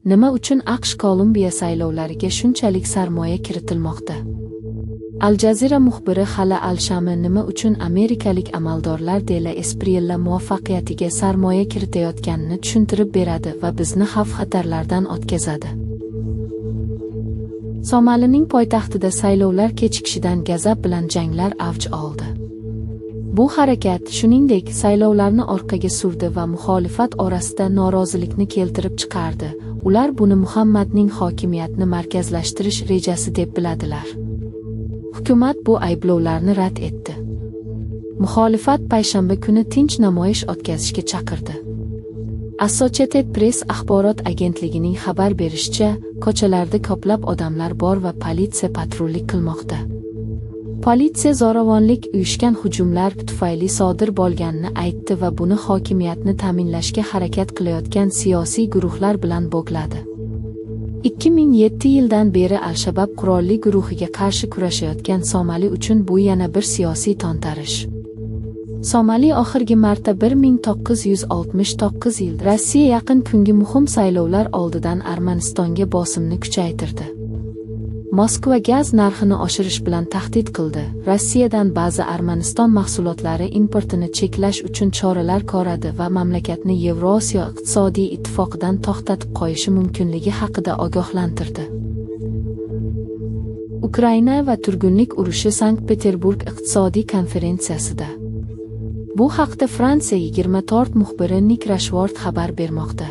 Nima uchun AQSh Kolumbiya saylovlariga shunchalik sarmoya kiritilmoqda? Al Jazeera muxbiri Hala Al-Shami nima uchun amerikalik amaldorlar De la Espriella muvaffaqiyatiga sarmoya kiritayotganini tushuntirib beradi va bizni xavf-xatarlardan o'tkazadi. Somalining poytaxtida saylovlar kechikishidan g'azab bilan janglar avj oldi. Bu harakat, shuningdek, saylovlarni orqaga surdi va muxolifat orasida norozilikni keltirib chiqardi. Ular buni Muhammadning hokimiyatni markazlashtirish rejasi deb biladilar. Hukumat bu ayblovlarni rad etdi. Muxolifat payshanba kuni tinch namoyish o'tkazishga chaqirdi. Associated Press axborot agentligining xabar berishicha, ko'chalarda ko'plab odamlar bor va politsiya patrullik qilmoqda. Politsiya zo'ravonlik uyushgan hujumlar tufayli sodir bo'lganini aytdi va buni hokimiyatni ta'minlashga harakat qilayotgan siyosiy guruhlar bilan bog'ladi. 2007 yildan beri Al-Shabaab qurolli guruhiga qarshi kurashayotgan Somali uchun bu yana bir siyosiy to'ntarish. Somali oxirgi marta 1969 yil Rossiya yaqin kungi muhim saylovlar oldidan Armanistonga bosimni kuchaytirdi. Moskva gaz narxini oshirish bilan tahdid qildi. Rossiyadan ba'zi Armaniston mahsulotlari importini cheklash uchun choralar ko'radi va mamlakatni Yevrosiyo iqtisodiy ittifoqidan to'xtatib qo'yishi mumkinligi haqida ogohlantirdi. Ukraina va turgunlik urushi Sankt-Peterburg iqtisodiy konferensiyasida. Bu haqda Fransiya 24 muxbiri Nik Rashvord xabar bermoqda.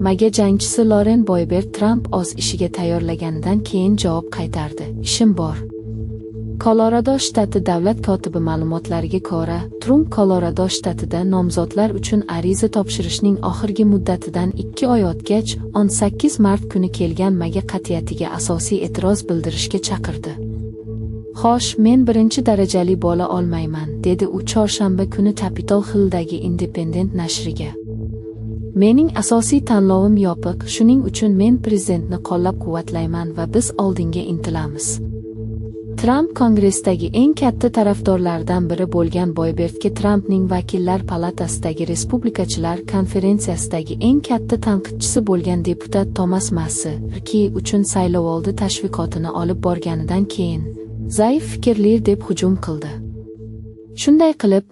MAGA jangchisi Loren Boybert Tramp o'z ishiga tayyorlaganidan keyin javob qaytardi. Ishim bor. Kolorado shtati davlat kotibi ma'lumotlariga ko'ra, Trump Kolorado shtatida nomzodlar uchun ariza topshirishning oxirgi muddatidan 2 oy o'tgach, 18 mart kuni kelgan MAGA qat'iyatiga asosiy e'tiroz bildirishga chaqirdi. Xo'sh, men birinchi darajali bo'la olmayman, dedi u chorshanba kuni Capitol Hill'dagi Independent nashriga. Mening asosiy tanlovim yopiq, shuning uchun men prezidentni qo'llab-quvvatlayman va biz oldinga intilamiz. Tramp Kongressdagi eng katta tarafdorlardan biri bo'lgan Boybertga Trampning Vakillar palatasidagi Respublikachilar konferensiyasidagi eng katta tanqidchisi bo'lgan deputat Tomas Massi RK uchun saylovoldi tashviqotini olib borganidan keyin zaif fikrli deb hujum qildi. Shunday qilib,